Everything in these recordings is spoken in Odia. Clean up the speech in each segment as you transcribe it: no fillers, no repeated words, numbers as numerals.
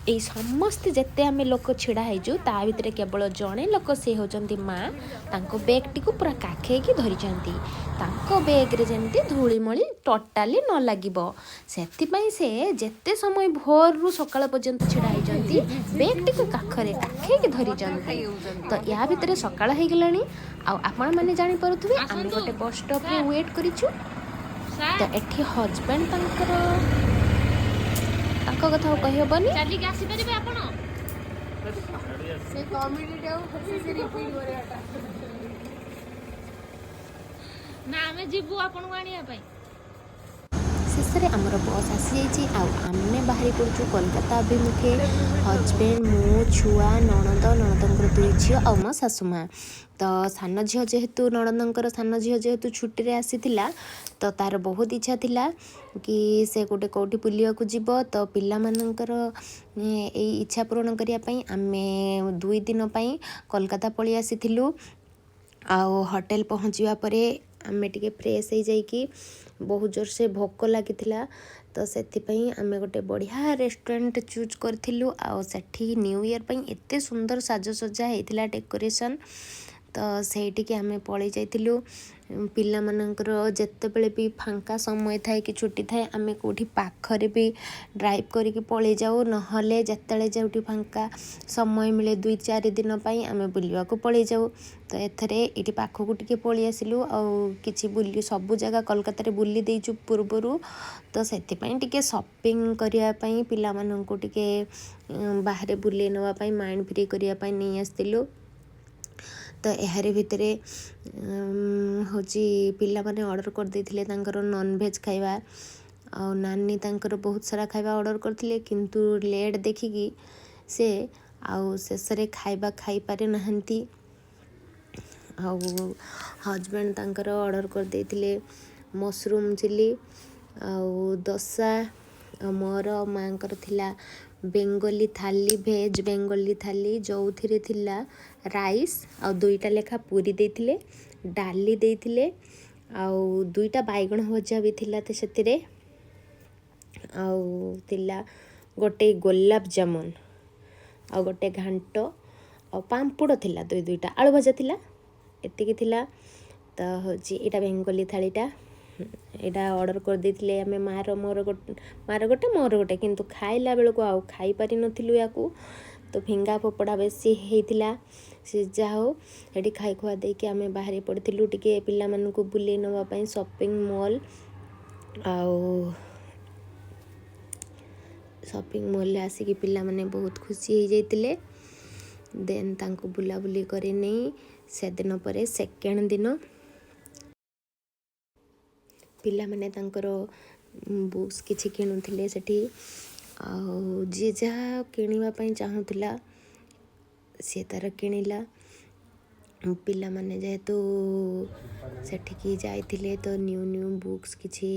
ଏଇ ସମସ୍ତେ ଯେତେ ଆମେ ଲୋକ ଛିଡ଼ା ହେଇଛୁ, ତା ଭିତରେ କେବଳ ଜଣେ ଲୋକ, ସେ ହେଉଛନ୍ତି ମା। ତାଙ୍କ ବେଗ୍ଟିକୁ ପୁରା କାଖେଇକି ଧରିଛନ୍ତି। ତାଙ୍କ ବେଗ୍ରେ ଯେମିତି ଧୂଳିମଳି ଟୋଟାଲି ନ ଲାଗିବ, ସେଥିପାଇଁ ସେ ଯେତେ ସମୟ ଭୋରରୁ ସକାଳ ପର୍ଯ୍ୟନ୍ତ ଛିଡ଼ା ହେଇଛନ୍ତି, ବେଗ୍ଟିକୁ କାଖରେ କାଖେଇକି ଧରିଛନ୍ତି। ତ ୟା ଭିତରେ ସକାଳ ହେଇଗଲାଣି ଆଉ ଆପଣମାନେ ଜାଣିପାରୁଥିବେ, ଆମେ ଆସନ୍ତୁ। ଗୋଟେ ବସ୍ ଷ୍ଟପ୍ରେ ସାର୍। ୱେଟ୍ କରିଛୁ। ତ ସାର୍। ଏଠି ହଜବେଣ୍ଡ ତାଙ୍କର, ତାଙ୍କ କଥା ଆଉ କହିହେବନି। ଚାଲିକି ଆସିପାରିବେ ଆପଣ? ସେ କମେଡିଟାକୁ ସେ ରିପିଟ୍ କରିବାଟା। ନା, ଆମେ ଯିବୁ ଆପଣଙ୍କୁ ଆଣିବା ପାଇଁ? ଶେଷରେ ଆମର ବସ୍ ଆସିଯାଇଛି ଆଉ ଆମେ ବାହାରି ପଡ଼ୁଛୁ କୋଲକାତା ଅଭିମୁଖେ। ହଜବେଣ୍ଡ, ମୁଁ, ଛୁଆ, ନଣନ୍ଦ, ନଣନ୍ଦଙ୍କର ଦୁଇ ଝିଅ ଆଉ ମୋ ଶାଶୁ ମା। ତ ସାନ ଝିଅ ଯେହେତୁ, ନଣନ୍ଦଙ୍କର ସାନ ଝିଅ ଯେହେତୁ ଛୁଟିରେ ଆସିଥିଲା, ତ ତାର ବହୁତ ଇଚ୍ଛା ଥିଲା କି ସେ ଗୋଟେ କେଉଁଠି ବୁଲିବାକୁ ଯିବ। ତ ପିଲାମାନଙ୍କର ଏଇ ଇଚ୍ଛା ପୂରଣ କରିବା ପାଇଁ ଆମେ 2 ଦିନ ପାଇଁ କୋଲକାତା ପଳେଇ ଆସିଥିଲୁ। ଆଉ ହୋଟେଲ ପହଞ୍ଚିବା ପରେ ଆମେ ଟିକେ ଫ୍ରେଶ୍ ହେଇଯାଇକି, ବହୁତ ଜୋରସେ ଭୋକ ଲାଗିଥିଲା, ତ ସେଥିପାଇଁ ଆମେ ଗୋଟେ ବଢ଼ିଆ ରେଷ୍ଟୁରାଣ୍ଟ ଚୁଜ୍ କରିଥିଲୁ। ଆଉ ସେଠି ନ୍ୟୁ ଇୟର୍ ପାଇଁ ଏତେ ସୁନ୍ଦର ସାଜସଜ୍ଜା ହେଇଥିଲା, ଡେକୋରେସନ୍, ତ ସେଇଠିକି ଆମେ ପଳେଇ ଯାଇଥିଲୁ। ପିଲାମାନଙ୍କର ଯେତେବେଳେ ବି ଫାଙ୍କା ସମୟ ଥାଏ କି ଛୁଟି ଥାଏ, ଆମେ କେଉଁଠି ପାଖରେ ବି ଡ୍ରାଇଭ୍ କରିକି ପଳେଇ ଯାଉ, ନହେଲେ ଯେତେବେଳେ ଯେଉଁଠି ଫାଙ୍କା ସମୟ ମିଳେ, 2-4 ଦିନ ପାଇଁ ଆମେ ବୁଲିବାକୁ ପଳେଇ ଯାଉ। ତ ଏଥରେ ଏଇଠି ପାଖକୁ ଟିକେ ପଳେଇ ଆସିଲୁ ଆଉ କିଛି ବୁଲି, ସବୁ ଜାଗା କୋଲକାତାରେ ବୁଲି ଦେଇଛୁ ପୂର୍ବରୁ। ତ ସେଥିପାଇଁ ଟିକେ ସପିଂ କରିବା ପାଇଁ, ପିଲାମାନଙ୍କୁ ଟିକେ ବାହାରେ ବୁଲେଇ ନେବା ପାଇଁ, ମାଇଣ୍ଡ ଫ୍ରି କରିବା ପାଇଁ ନେଇ ଆସିଥିଲୁ। ତ ଏହାରି ଭିତରେ ହେଉଛି ପିଲାମାନେ ଅର୍ଡ଼ର କରିଦେଇଥିଲେ ତାଙ୍କର ନନଭେଜ୍ ଖାଇବା ଆଉ ନାନୀ ତାଙ୍କର ବହୁତ ସାରା ଖାଇବା ଅର୍ଡ଼ର କରିଥିଲେ। କିନ୍ତୁ ଲେଟ୍ ଦେଖିକି ସେ ଆଉ ଶେଷରେ ଖାଇବା ଖାଇପାରି ନାହାନ୍ତି। ଆଉ ହଜବେଣ୍ଡ ତାଙ୍କର ଅର୍ଡ଼ର କରିଦେଇଥିଲେ ମସରୁମ୍ ଚିଲି ଆଉ ଦୋସା। ଆଉ ମୋର, ମାଆଙ୍କର ଥିଲା ବେଙ୍ଗଲୀ ଥାଲି, ଭେଜ୍ ବେଙ୍ଗଲୀ ଥାଲି, ଯେଉଁଥିରେ ଥିଲା ରାଇସ୍ ଆଉ ଦୁଇଟା ଲେଖା ପୁରୀ ଦେଇଥିଲେ, ଡାଲି ଦେଇଥିଲେ ଆଉ ଦୁଇଟା ବାଇଗଣ ଭଜା ବି ଥିଲା। ତ ସେଥିରେ ଆଉ ଥିଲା ଗୋଟେ ଗୋଲାପ ଜାମୁନ ଆଉ ଗୋଟେ ଘାଣ୍ଟ ଆଉ ପାମ୍ପଡ଼ ଥିଲା, ଦୁଇ ଦୁଇଟା ଆଳୁ ଭଜା ଥିଲା, ଏତିକି ଥିଲା। ତ ହେଉଛି ଏଇଟା ବେଙ୍ଗଲୀ ଥାଳିଟା, ଏଇଟା ଅର୍ଡ଼ର କରିଦେଇଥିଲେ ଆମେ, ମାଆର ମୋର ଗୋଟେ, ମାଆର ଗୋଟେ, ମୋର ଗୋଟେ। କିନ୍ତୁ ଖାଇଲା ବେଳକୁ ଆଉ ଖାଇପାରିନଥିଲୁ ୟାକୁ, ତ ଫିଙ୍ଗା ଫୋପଡ଼ା ବେଶୀ ହେଇଥିଲା। ସେ ଯାହା ହଉ, ସେଠି ଖାଇ ଖୁଆ ଦେଇକି ଆମେ ବାହାରି ପଡ଼ିଥିଲୁ ଟିକେ ପିଲାମାନଙ୍କୁ ବୁଲେଇ ନେବା ପାଇଁ ସପିଂ ମଲ୍। ଆଉ ସପିଂ ମଲ୍ରେ ଆସିକି ପିଲାମାନେ ବହୁତ ଖୁସି ହେଇଯାଇଥିଲେ। ଦେନ୍ ତାଙ୍କୁ ବୁଲାବୁଲି କରି ନେଇ ସେଦିନ ପରେ ସେକେଣ୍ଡ ଦିନ ପିଲାମାନେ ତାଙ୍କର ବୁକ୍ସ କିଛି କିଣୁଥିଲେ ସେଠି। ଆଉ ଯିଏ ଯାହା କିଣିବା ପାଇଁ ଚାହୁଁଥିଲା, ସିଏ ତାର କିଣିଲା। ପିଲାମାନେ ଯେହେତୁ ସେଠିକି ଯାଇଥିଲେ, ତ ନ୍ୟୁ ନ୍ୟୁ ବୁକ୍ସ କିଛି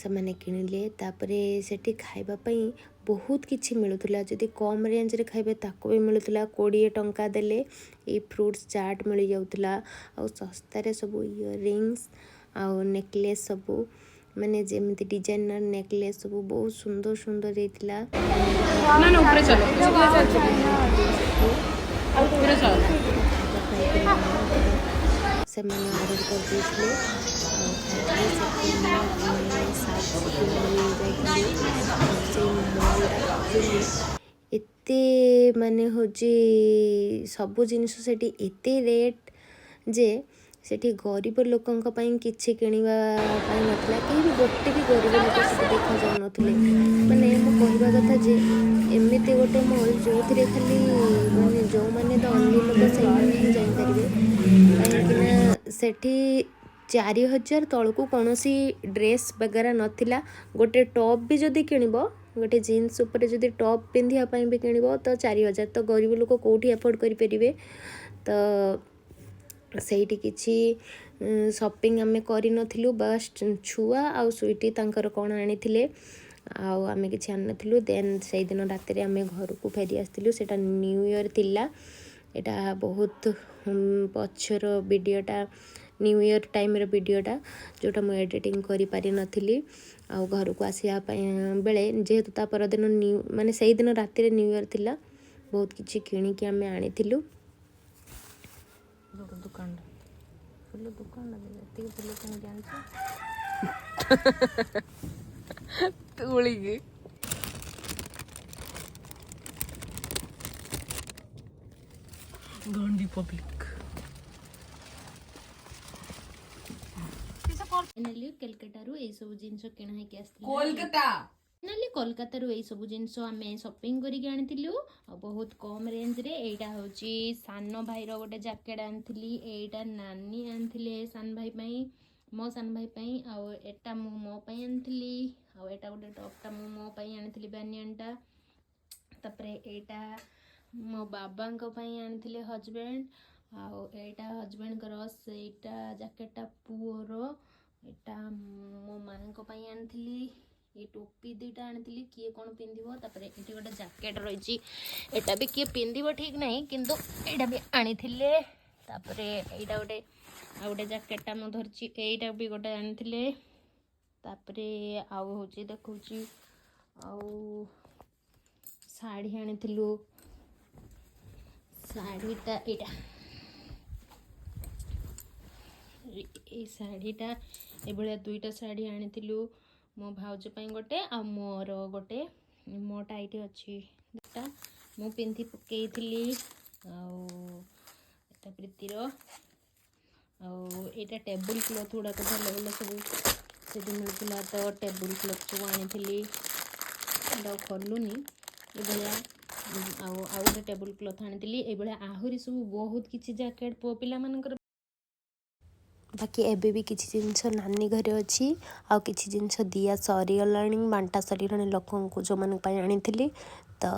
ସେମାନେ କିଣିଲେ। ତାପରେ ସେଠି ଖାଇବା ପାଇଁ ବହୁତ କିଛି ମିଳୁଥିଲା। ଯଦି କମ୍ ରେଞ୍ଜରେ ଖାଇବେ, ତାକୁ ବି ମିଳୁଥିଲା। 20 ଟଙ୍କା ଦେଲେ ଏଇ ଫ୍ରୁଟ୍ସ ଚାଟ୍ ମିଳିଯାଉଥିଲା। ଆଉ ଶସ୍ତାରେ ସବୁ ଇୟରିଙ୍ଗସ୍ ଆଉ ନେକଲେସ୍ ସବୁ, ମାନେ ଯେମିତି ଡିଜାଇନର ନେକଲେସ୍ ସବୁ ବହୁତ ସୁନ୍ଦର ସୁନ୍ଦର ହେଇଥିଲା। ନା ନା, ଉପରେ ଚାଲ। ସେଠୁ ଉପରେ ଚାଲ। ରାତିର ଖାଇବା ପାଇଁ ପିଲାମାନଙ୍କର ସେମାନେ ଅର୍ଡ଼ର କରିଦେଇଥିଲେ ଆଉ ଖାଇଥିଲେ। ସେକେଣ୍ଡ ଦିନ ଆମେ ସାଉଥ୍ ସିଟି ମଲ୍ ଯାଇଥିଲୁ। ଆଉ ସେଇ ମଲ୍ଟା ଆକ୍ଚୁଆଲି ଏତେ ମାନେ ହେଉଛି, ସବୁ ଜିନିଷ ସେଠି ଏତେ ରେଟ୍ ଯେ ସେଠି ଗରିବ ଲୋକଙ୍କ ପାଇଁ କିଛି କିଣିବା ପାଇଁ ନଥିଲା। କେହି ବି, ଗୋଟେ ବି ଗରିବ ଲୋକ ସେଠି ଦେଖାଯାଉନଥିଲେ। ମାନେ ମୁଁ କହିବା କଥା ଯେ ଏମିତି ଗୋଟେ ମଲ୍ ଯେଉଁଥିରେ ଖାଲି ମାନେ ଯେଉଁମାନେ ଧନୀ ଲୋକ, ସେଇମାନେ ହିଁ ଯାଇପାରିବେ। କାହିଁକିନା ସେଠି 4000 ତଳକୁ କୌଣସି ଡ୍ରେସ୍ ବଗେରା ନଥିଲା। ଗୋଟେ ଟପ୍ ବି ଯଦି କିଣିବ, ଗୋଟେ ଜିନ୍ସ ଉପରେ ଯଦି ଟପ୍ ପିନ୍ଧିବା ପାଇଁ ବି କିଣିବ, ତ 4000। ତ ଗରିବ ଲୋକ କେଉଁଠି ଆଫୋର୍ଡ଼ କରିପାରିବେ? ତ ସେଇଠି କିଛି ସପିଂ ଆମେ କରିନଥିଲୁ। ବାସ୍ ଛୁଆ ଆଉ ସୁଇଟି ତାଙ୍କର କ'ଣ ଆଣିଥିଲେ ଆଉ ଆମେ କିଛି ଆଣିନଥିଲୁ। ଦେନ୍ ସେଇଦିନ ରାତିରେ ଆମେ ଘରକୁ ଫେରି ଆସିଥିଲୁ। ସେଇଟା ନ୍ୟୁ ଇୟର୍ ଥିଲା। ଏଇଟା ବହୁତ ପଛର ଭିଡ଼ିଓଟା, ନ୍ୟୁ ଇୟର୍ ଟାଇମ୍ର ଭିଡ଼ିଓଟା, ଯେଉଁଟା ମୁଁ ଏଡ଼ିଟିଂ କରିପାରିନଥିଲି। ଆଉ ଘରକୁ ଆସିବା ପାଇଁ ବେଳେ, ଯେହେତୁ ତା ପରଦିନ ନ୍ୟୁ ମାନେ ସେଇଦିନ ରାତିରେ ନ୍ୟୁ ଇୟର୍ ଥିଲା, ବହୁତ କିଛି କିଣିକି ଆମେ ଆଣିଥିଲୁ। ଦୋକାନଟା, ଫୁଲ ଦୋକାନ, ଏତିକି ଫୁଲ କିଣିକି ଆଣିଛୁ। ତୁଳିକି। ଗାଣ୍ଡି ପବ୍ଲିକ। ଫାଇନାଲି କୋଲକାତାରୁ ଏଇସବୁ ଜିନିଷ କିଣା ହେଇକି ଆସିଥିଲା। କୋଲକାତା। ଫାଇନାଲି କୋଲକାତାରୁ ଏଇସବୁ ଜିନିଷ ଆମେ ସପିଂ କରିକି ଆଣିଥିଲୁ ଆଉ ବହୁତ କମ୍ ରେଞ୍ଜରେ। ଏଇଟା ହେଉଛି ସାନ ଭାଇର ଗୋଟେ ଜ୍ୟାକେଟ୍ ଆଣିଥିଲି। ଏଇଟା ନାନୀ ଆଣିଥିଲେ ସାନ ଭାଇ ପାଇଁ, ମୋ ସାନ ଭାଇ ପାଇଁ। ଆଉ ଏଟା ମୁଁ ମୋ ପାଇଁ ଆଣିଥିଲି। ଆଉ ଏଇଟା ଗୋଟେ ଟପ୍ଟା ମୁଁ ମୋ ପାଇଁ ଆଣିଥିଲି, ବାନିଆନଟା। ତାପରେ ଏଇଟା ମୋ ବାବାଙ୍କ ପାଇଁ ଆଣିଥିଲେ ହଜବେଣ୍ଡ। ଆଉ ଏଇଟା ହଜବେଣ୍ଡଙ୍କର, ସେଇଟା ଜ୍ୟାକେଟଟା ପୁଅର। ଏଇଟା ମୋ ମାଆଙ୍କ ପାଇଁ ଆଣିଥିଲି। ଏଇ ଟୋପି ଦୁଇଟା ଆଣିଥିଲି, କିଏ କ'ଣ ପିନ୍ଧିବ। ତାପରେ ଏଠି ଗୋଟେ ଜ୍ୟାକେଟ୍ ରହିଛି, ଏଇଟା ବି କିଏ ପିନ୍ଧିବ ଠିକ୍ ନାହିଁ, କିନ୍ତୁ ଏଇଟା ବି ଆଣିଥିଲେ। ତାପରେ ଏଇଟା ଗୋଟେ, ଆଉ ଗୋଟେ ଜ୍ୟାକେଟଟା ମୁଁ ଧରିଛି, ଏଇଟା ବି ଗୋଟେ ଆଣିଥିଲେ। ତାପରେ ଆଉ ହେଉଛି ଦେଖାଉଛି, ଆଉ ଶାଢ଼ୀ ଆଣିଥିଲୁ। ଶାଢ଼ୀଟା ଏଇଟା, ଏଇ ଶାଢ଼ୀଟା। ଏଭଳିଆ ଦୁଇଟା ଶାଢ଼ୀ ଆଣିଥିଲୁ, ମୋ ଭାଉଜ ପାଇଁ ଗୋଟେ ଆଉ ମୋର ଗୋଟେ। ମୋଟା ଏଇଠି ଅଛି ଦୁଇଟା, ମୁଁ ପିନ୍ଧି ପକେଇଥିଲି। ଆଉ ଏଟା ପ୍ରୀତିର। ଆଉ ଏଇଟା ଟେବୁଲ୍ କ୍ଲଥ୍ ଗୁଡ଼ାକ ଭଲ ଭଲ ସବୁ ସେଠି ମିଳୁଥିଲା, ତ ଟେବୁଲ୍ କ୍ଲଥ୍ ସବୁ ଆଣିଥିଲି। ଏଇଟା ଆଉ ଖୋଲୁନି। ଏଭଳିଆ ଆଉ ଆଉ ଗୋଟେ ଟେବୁଲ୍ କ୍ଲଥ୍ ଆଣିଥିଲି। ଏଇଭଳିଆ ଆହୁରି ସବୁ ବହୁତ କିଛି ଜ୍ୟାକେଟ୍ ପୁଅ ପିଲାମାନଙ୍କର। ବାକି ଏବେ ବି କିଛି ଜିନିଷ ନାନୀ ଘରେ ଅଛି ଆଉ କିଛି ଜିନିଷ ଦିଆ ସରିଗଲାଣି, ବାଣ୍ଟା ସରିଗଲାଣି ଲୋକଙ୍କୁ, ଯେଉଁମାନଙ୍କ ପାଇଁ ଆଣିଥିଲି ତ।